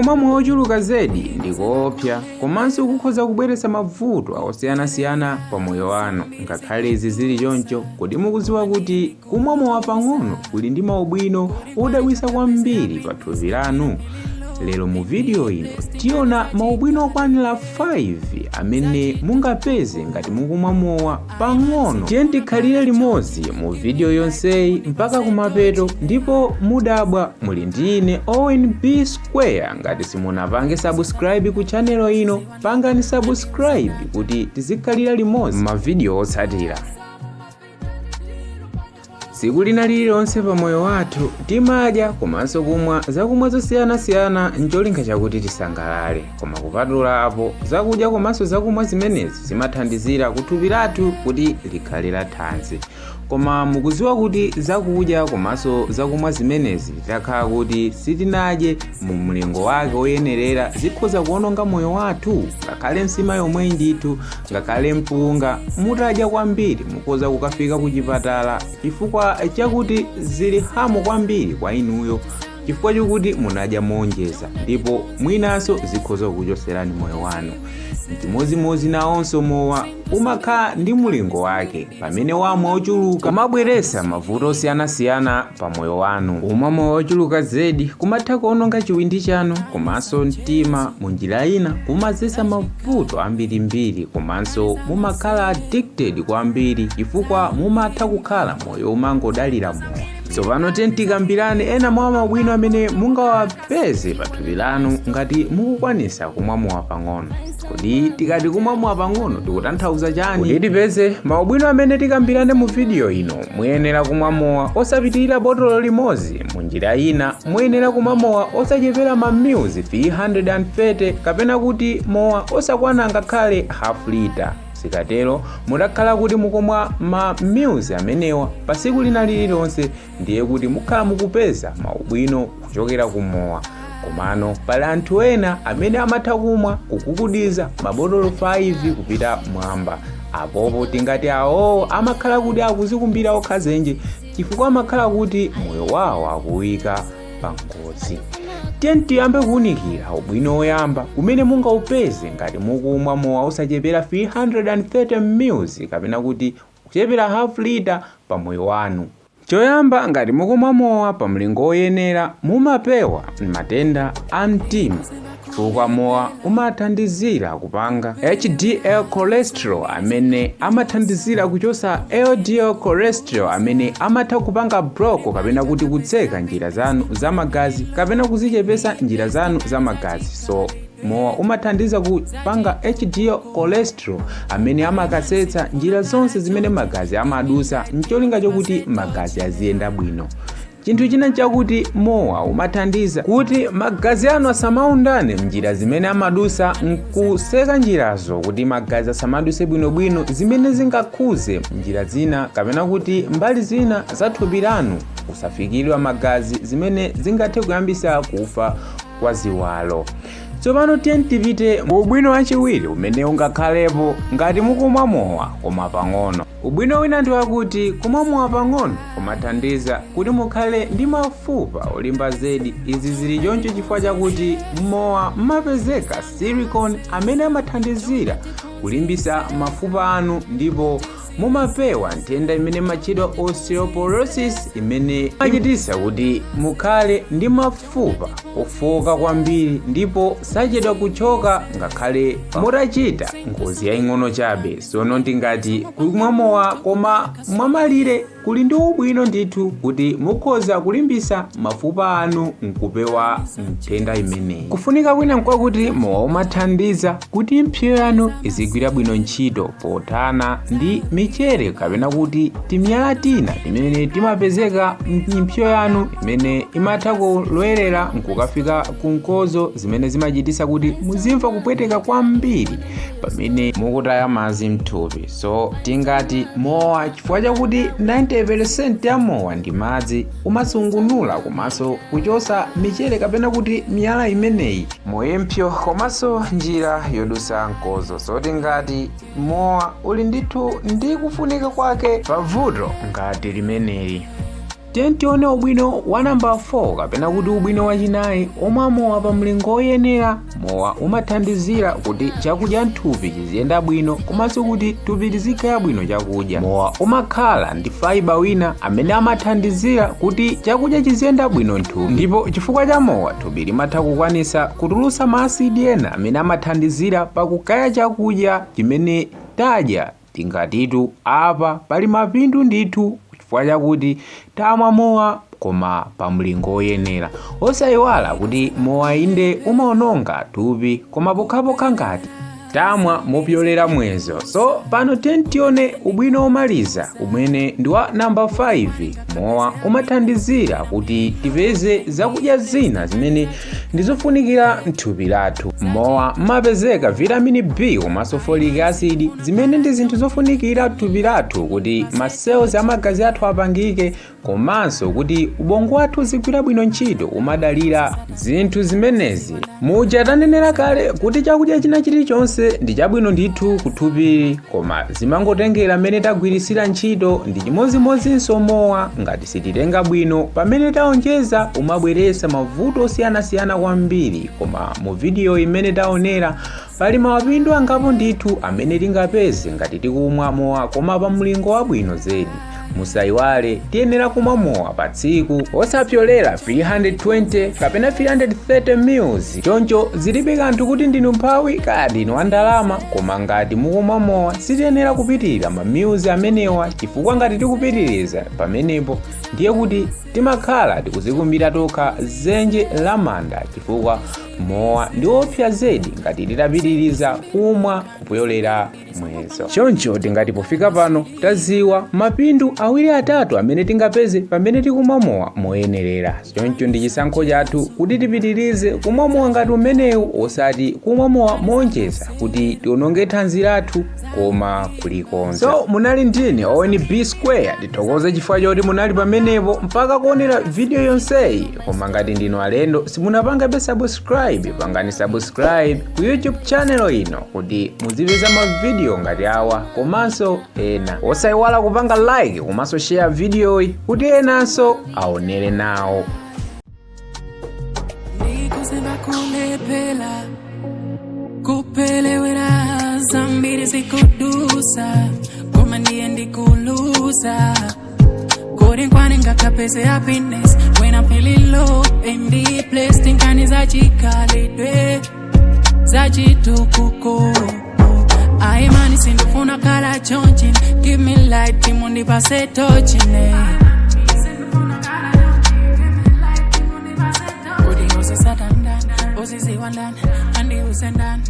Kumwa mowa ochuluka zedi ndikoopsa komanso kukhoza kubweretsa mavuto osiyanasiyana pa moyo wanu. Ngakhale izi zili choncho, kodi mukudziwa kuti kumwa mowa pang'ono kuli ndi maubwino odabwitsa kwambiri pa thupi lanu? Lero mu video ino tiona maubwino okwanira 5 amene mungapeze ngati mukumwa mowa pang'ono. Tiye tikhalire limodzi mu video yonseyi mpaka kumapeto ndipo mudabwa. Muli ndi ine, Owen B Square. Ngati simunapange subscribe ku channel ino, pangani subscribe kuti tizikhalira limodzi mavidiyo otsatira. Tsiku lina lililonse pa moyo wathu timadya komanso kumwa zakumwa zosiyanasiyana ncholinga chakuti tisangalale. Koma kupatula apo, zakudya komanso zakumwa zimenezi zimathandizira kuthupi lathu kuti likhale la thanzi. Koma mukudziwa kuti zakudya komanso zakumwa zimenezi, titakhala kuti sitinadye mu mlingo wake woyenerera, zikhoza kuononga moyo wathu? Ngakhale nsima yomweyi ndithu, ngakhale mpunga, mutadya kwambiri mukhoza kukafika ku chipatala chifukwa chakuti zili harm kwambiri kwa inuyo, chifukwa chokuti munadya monjeza, ndipo mwinanso zikhoza kukuchoserani moyo wanu. Chimodzimodzi nawonso mowa umakhala ndi mulingo wake. Pamene wamwa ochuluka, kumabweretsa mavuto osiyanasiyana pa moyo wanu. Kumwa mowa ochuluka zedi kumatha kuononga chiwindi chanu komanso mtima. Munjira ina kumadzetsa mavuto ambirimbiri, komanso mumakhala addicted kwambiri chifukwa mumatha kukhala moyo umangodalira mowa. Tsopano tiye tikambirane ena mwa mabwino amene mungawapeze pa thupi lanu ngati mukukwanisa kumwa mowa pang'ono. Kodi tikati kumwa mowa pang'ono tikutanthauza chani? Kuti tipeze maubwino amene tikambirane mu video ino, muyenera kumwa mowa osapitirira botolo limodzi. Munjira ina, muyenera kumwa mowa osachepera ma mils 330, kapena kuti mowa osakwana ngakhale half liter. Zikatero, mutakhala kuti mukumwa ma mils amenewa pa tsiku lina lililonse, ndiye kuti mukhala mukupeza maubwino kuchokera kumowa. Komano pali anthu ena amene amatha kumwa kukukudiza mabotolo 5 kupita mwamba. Apopo tingati awowo amakhala kuti akuzikumbira okha dzenje, chifukwa amakhala kuti moyo wawo akuwika pa ngozi. Tiye tiyambe kuwunikira ubwino woyamba umene mungaupeze ngati mukumwa mowa osachepera 330 mils, kapena kuti kuchepera half liter, pa moyo wanu. Choyamba, ngati mukumwa mowa pa mlingo woyenera, mumapewa matenda a mtima, chifukwa mowa umathandizira kupanga HDL cholesterol amene amathandizira kuchosa LDL cholesterol amene amatha kupanga block, kapena kuti kutseka njira zanu zamagazi, kapena kuzichepesa njira zanu zamagazi. So mowa umathandiza kupanga HDL cholesterol amene amakasetsa njira zonse zimene magazi amadusa, ncholinga chokuti magazi aziyenda bwino. Chinthu china chakuti mowa umathandiza kuti magazi anu asamaundane mnjira zimene amadusa, nkuseka njirazo kuti magazi asamaduse bwinobwino, zimene zingakhuze njira zina kapena kuti mbali zina za thupi lanu kusafikiridwa magazi, zimene zingathe kuyambisa kufa kwa ziwalo. Tsopano tiye tipite mu ubwino wachiwiri umene ungakhalepo ngati mukumwa mowa koma pang'ono. Ubwino wina ndi wakuti kumwa mowa pang'ono kumathandiza kuti mukhale ndi mafupa olimba zedi. Izi zili choncho chifukwa chakuti mmowa mmapezeka silicon amene amathandizira kulimbisa mafupa anu, ndipo mumapewa nthenda imene imatchedwa osteoporosis, imene imachititsa kuti mukhale ndi mafupa ofoka kwambiri ndipo sachedwa kuchoka ngakhale mutachita ngozi yaying'ono chabe. Sono ndingati kumwa mowa koma mwamalire kuli ndi ubwino ndithu, kuti mukhoza kulimbisa mafupa anu nkupewa nthenda imeneyi. Kufunika kwina nkwakuti mowa umathandiza kuti mpsyo yanu izigwira bwino ntchito pothana ndi michere, kapena kuti timiyala tina timene timapezeka mpsyo yanu, imene imatha kulowelera nkukafika ku mkodzo, zimene zimachititsa kuti muzimva kupweteka kwambiri pamene mukutaya madzi mthupi. So tingati mowa, chifukwa chakuti 90% ya mowa ndi madzi, umasungunula komanso kuchosa michere kapena kuti miyala imeneyi muimpsyo komanso njira yodusa mkodzo. So tingati mowa uli ndithu ndi kufunika kwake pavuto ngati limeneli. Tiye tione ubwino wa namba 4, kapena kuti ubwino wachinayi omwa mowa pa mlingo woyenera. Mowa umathandizira kuti chakudya mthupi chiziyenda bwino komanso kuti thupi lizikhala bwino chakudya. Mowa umakhala ndi fiber wina amene amathandizira kuti chakudya chiziyenda bwino mthupi, ndipo chifukwa cha mowa thupi limatha kukwanisa kutulutsa ma acid ena amene amathandizira pakugaya chakudya chimene tadya. Tingatitu apa pali mapindu ndithu chifukwa chakuti tamwa mowa koma pa mlingo woyenera. Osayiwala kuti mowa inde umaononga thupi, koma pokhapokha ngati tamwa mopyolera mwezo. So pano tione ubwino womaliza umene ndi wa namba 5. Mowa umathandizira kuti tipeze zakudya zina zimene ndizofunikira mthupi lathu. Mowa mmapezeka vitamin B komanso folic acid, zimene ndi zinthu zofunikira thupi lathu kuti ma cells amagazi athu apangike, komanso kuti ubongo wathu uzigwira bwino ntchito umadalira zinthu zimenezi. Muja tanenera kale kuti chakudya china chilichonse ndi chabwino ndithu kuthupi, koma zimangotengera mmene tagwirisira ntchito. Ndi chimodzimodzinso mowa, ngati sititenga bwino pamene taonjeza umabweretsa mavuto osiyanasiyana kwambiri. Koma mu video imene taonera pali mapindu angapo ndithu amene tingapeze ngati tikumwa mowa koma pa mlingo wabwino zedi. Musayiwale, tiyenera kumwa mowa pa tsiku osapyolera 320 kapena 330 mils. Choncho zilibe kanthu kuti ndinu mphawi kaya ndinu andalama, koma ngati mukumwa mowa sitiyenera kupitirira ma mils amenewa, chifukwa ngati tikupitiriza pamenepo ndiye kuti timakhala tikuzikumbira tokha dzenje la manda, chifukwa mowa ndi woopsa zedi ngati titapitiriza kumwa kupyolera mwezo. Choncho tingati pofika pano taziwa mapindu awiri atatu amene tingapeze pamene tikumwa mowa moyenerera. Choncho ndi chisankho chathu kuti tipitirize kumwa mowa ngati umenewu, osati kumwa mowa monjeza kuti tiononge thanzi lathu, koma kulikonza. So munali ndine Owen B Square. Ndithokoze chifukwa choti munali pamenepo mpaka kuonera video yonseyi. Koma ngati ndinu alendo, simunapangabe subscribe, pangani subscribe ku YouTube channel ino kuti muzipeza mavidiyo ngati awa komanso ena. Osayiwala kupanga like komanso share videoyi kuti enanso aonere nawo. Ndikuziva kulephera, kupelewera, zambiri zikudusa, koma ndiye ndikuluza. Kodi nkwani ngakapeze happiness when I'm feeling low in the place? Tinkani zachikhalidwe zachitukuko aimani, sindifuna kala chonchi. Give me light, timundipase tochine. Kodi uzisatandani, uziziwandani, andiuzendani?